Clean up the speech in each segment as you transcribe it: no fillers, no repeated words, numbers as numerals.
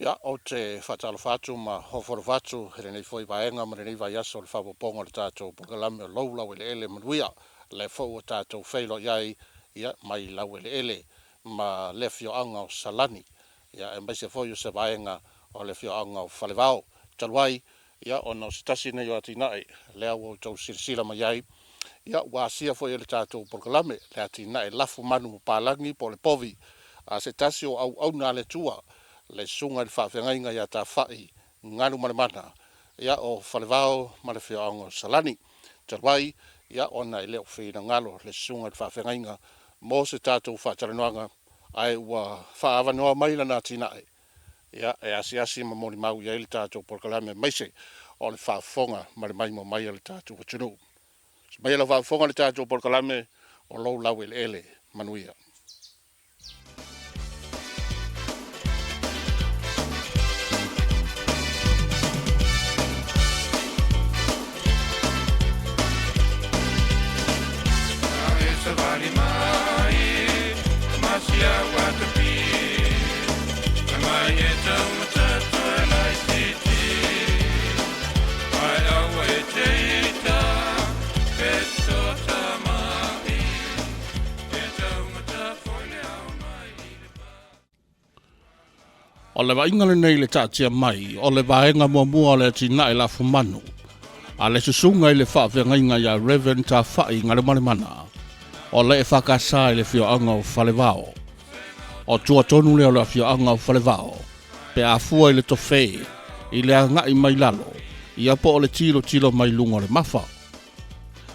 Ia, ou te faatalofa atu ma ofo alofa atu i lenei foi vaega ma lenei vaiaso o le faaopoopoga o le tatou polokalame o Lou Laueleele Manuia, lea foi ua tatou feiloai ai, ia, mai laueleele ma le afioaga o Salani, ia, aemaise foi o se vaega o le afioaga o Falevao. Talu ai, ia, ona o se tasi lenei o atinae lea ua outou silasila mai ai, ia, ua asia foi e le tatou polokalame le atinae lafumanu ma palagi po o le povi a se tasi o auauna a le Atua, le susuga i le faafeagaiga ia Tafa'i Galumalemana, ia, o Falevao ma le afioaga o Salani. Talu ai, ia, ona e le o finagalo le susuga i le faafeagaiga mo se tatou faatalanoaga, ae ua faaavanoa mai lana atinae, ia, e asiasi ma molimau i ai le tatou polokalame aemaise o le faafofoga ma le maimoa mai a le tatou atunuu. Maia lau faafofoga i le tatou polokalame o lou laueleele manuia. O le vaaiga lenei i le taatia mai o le vaega muamua o le atinae lafumanu a le susuga i le faafeagaiga ia Rev. Tafa'i Galumalemana o le EFKS i le afioaga o Falevao. O tua tonu lea o le afioaga o Falevao pe a fua i le tofe i le agai mai lalo ia po o le tilotilo mai luga o le mafa.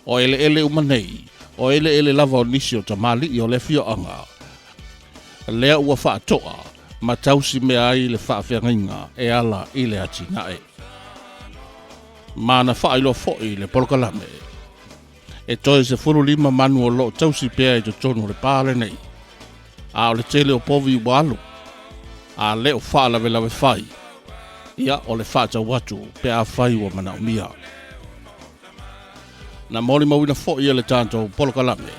O eleele uma nei, o eleele lava o nisi o tamalii o le afioaga lea ua faatoa ma tausi mea ai le faafeagaiga e ala i le atinae. Ma na faailoa foi le polokalame e toe 15 manu o loo tausi pea i totonu o le pa lenei, a o le tele o povi ua alu, a le o faalavelave fai, ia o le faatau atu pe afai ua manaomia. Na molimauina foi e le tatou polokalame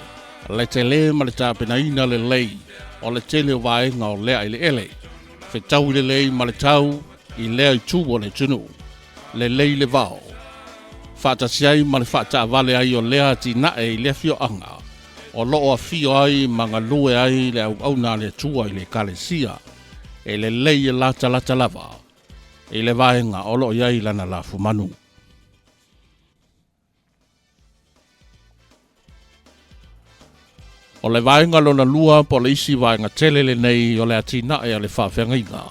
le tele ma le tapenaina lelei o le tele o vaega o lea eleele, fetaui lelei ma le tau i lea itu o le atunuu, lelei le vao, faatasi ai ma le faataavale ai o lea atinae i le afioaga o lo o afio ai ma galue ai le auauna a le Atua i le Ekalesia, e lelei e latalata lava i le vaega o lo o i ai lana lafumanu. O le vaega lona lua po o le isi vaega tele lenei o le atinae a le faafeagaiga,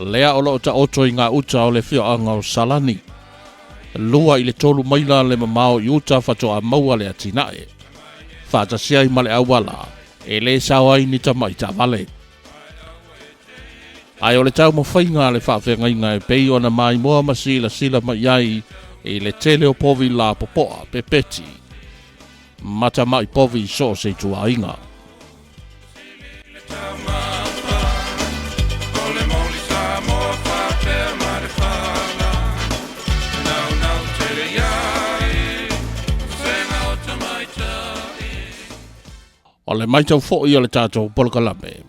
lea o lo o taoto i gauta o le afioaga o Salani. 2 i le 3 maila le mamao i uta faatoa maua le atinae, faatasi ai ma le auala e le sao ai ni tamai taavale. Ae o le taumafaiga a le faafeagaiga e pei ona maimoa ma silasila mai ai i le tele o povi lapopoa, pepeti, ma tamai povi i so o se ituaiga. O le matau foi a le tatou polokalame,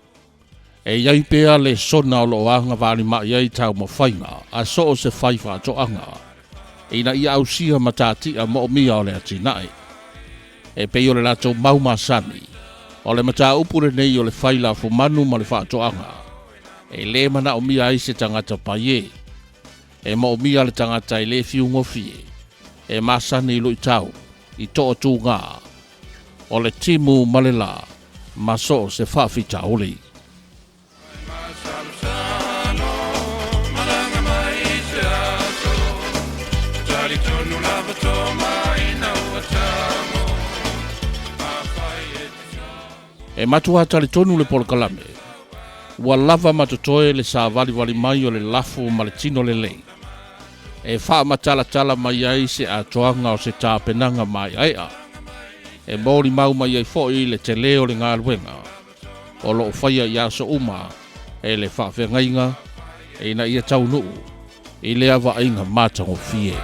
e i ai pea lesona o lo o agavalima'i ai taumafaiga a so o se faifaatoaga ina ia ausia matatia mo'omia o le atinae. E pei o le latou mau masani, o le mataupu lenei o le fai lafumanu ma le faatoaga, e lē manaomia ai se tagata paiē. E mo'omia le tagata e lē fiugofie, e masani i luitau, i to'atugā, o le timu ma le lā, ma so o se faafitauli. E matuā talitonu le polokalame, ua lava ma totoe le savalivali mai o le lafu ma le tino lelei, e faamatalatala mai ai se atoaga o se tapenaga maeaea, e molimau mai ai foi le telē o le galuega o lo o faia i aso uma e le faafeagaiga ina ia taunuu i lea vaaiga matagofie.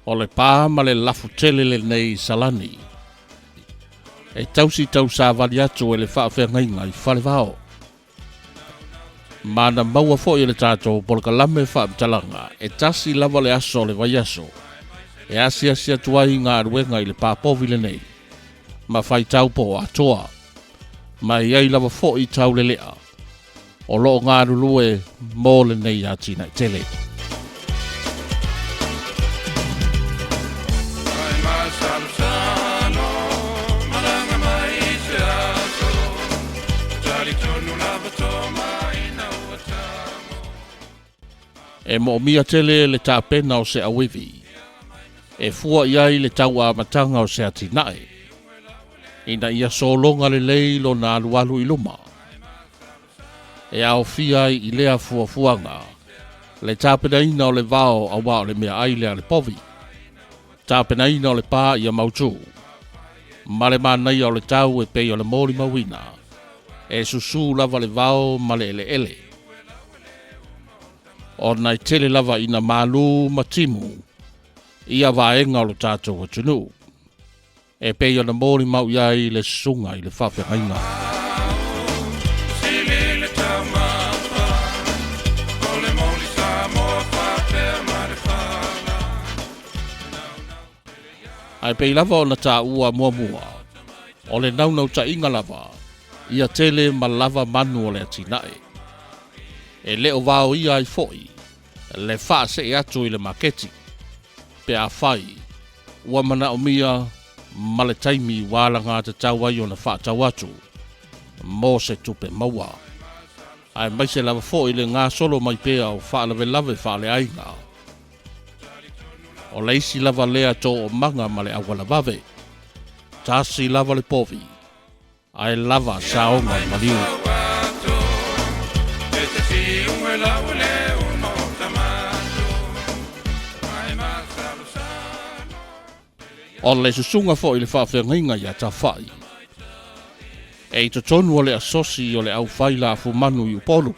O le pa ma le lafu tele lenei i Salani e tausi tausavali atu e le faafeagaiga i Falevao. Ma na maua foi e le tatou polokalame faamatalaga e tasi lava le aso o le vaiaso e asiasi atu ai galuega i le papovi lenei ma faitau po atoa, ma e i ai lava foi taulelea o lo o galulue mo lenei atinae tele. E moomia tele le tapena o se auivi e fua i ai le tauamataga o se atinae, ina ia sologa lelei lona alualu i luma. E aofia ai i lea fuafuaga le tapenaina o le vao auā o le meaai lea a le povi, tapenaina o le pa ia mautū, ma le manaia o le tau e pei o le molimauina e susū lava le vao ma le eleele. Ona e tele lava ina malū ma timu ia vaega o lo tatou atunuu e pei ona molimau i ai le susuga i le faafeagaiga. Ae pei lava ona taua muamua, o le naunautaiga lava ia tele ma lava manu o le atinae. E le o vaoia ai foi le faasee atu i le maketi pe afai ua manaomia ma le taimi ua alagatatau ai ona faatau atu mo se tupe maua, aemaise lava foi le gasolo mai pea o faalavelave faaleaiga. O le isi lava lea toomaga ma le auala vave. Tasi lava le povi, ae lava saoga i maliu. O le susuga foi i le faafeagaiga ia Tafai, e i totonu o le asosi o le aufai lafumanu i Upolu,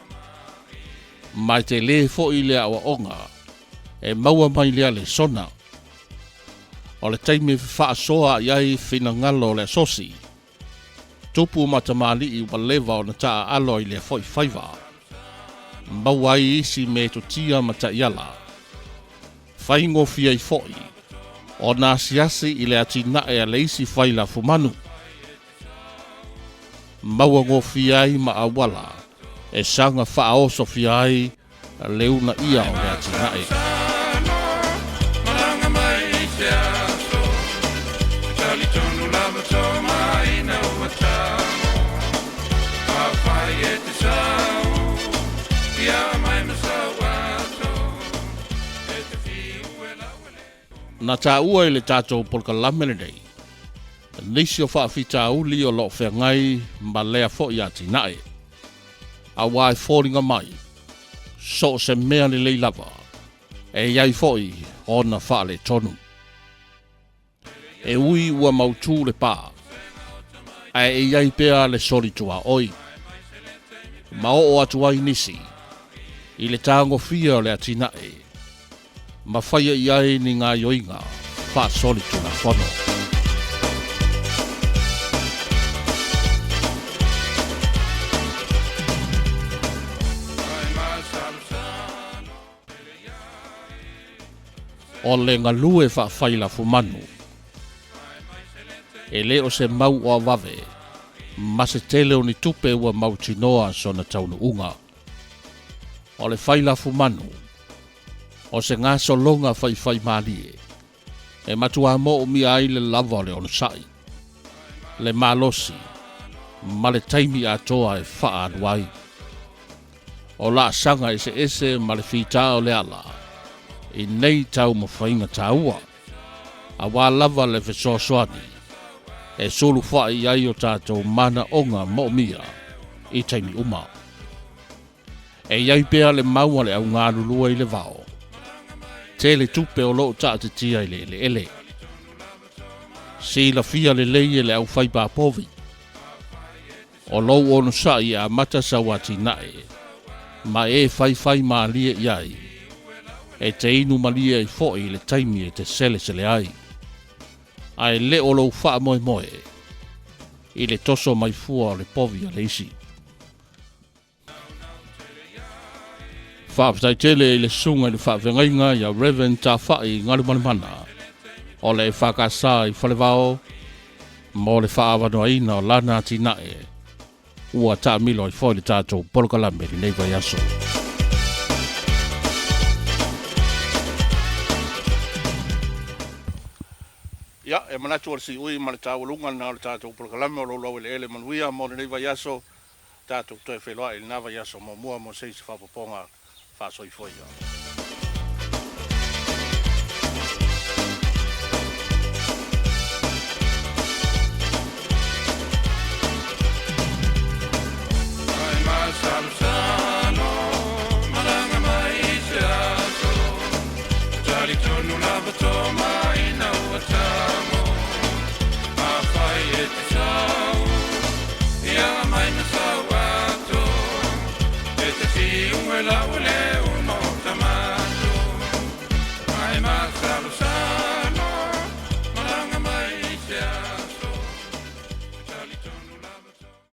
ma e tele foi le aoaoga e maua mai lea lesona. O le taimi e fefaasoa i ai finagalo o le asosi, tupu ma tamalii ua leva ona taaalo i lea foi faiva, maua ai isi metotia ma taiala, faigofie ai foi ona asiasi i le atinae a le isi fai lafumanu, maua gofie ai ma auala e saga faaosofia ai le uunaia o le atinae. Na taua i le tatou polokalame lenei nisi o faafitauli o lo o feagai ma lea foi atinae, auā e foliga mai so o se mea lelei lava e i ai foi ona faaletonu. E ui ua mautū le pā, ae e i ai pea le soli tuaoi. Ma oo atu ai nisi i le tagofia o le atinae ma faia i ai ni gaoioiga faasolitulafono. O le galue faafai lafumanu e le o se mau o avave ma se tele o ni tupe ua mautinoa sona taunuuga. O le fai lafumanu o se gasologa faifaimalie e matuā moomia ai le lava o le onosai, le malosi ma le taimi atoa e faaalu ai. O laasaga eseese ma le fitā o le ala i nei taumafaiga taua, auā lava le fesoasoani e sulufa'i ai o tatou manaoga moomia i taimi uma. E i ai pea le mau a le au galulue i le vao, tele tupe o loo taatitia i le eleele. Silafia lelei e le aufaipapovi, o lou onosai e amata sau atinae ma e faifaimalie i ai, e te inu malie ai foi i le taimi e te selesele ai, ae le o lou faamoemoe i le toso mai fua o le povi a le isi. Faafetai tele i le susuga i le faafeagaiga ia Rev. Tafai Galumalemana o le EFKS i Falevao mo le faaavanoaina o lana atinae ua taamilo ai foi le tatou polokalame i lenei vaiaso. Ia, e manatu o le siui ma le taualuga lena o le tatou polokalame o lou laueleele manuia mo lenei vaiaso. Tatou toe feiloai i lena vaiaso muamua mo se isi faaopoopoga faasoifua ia.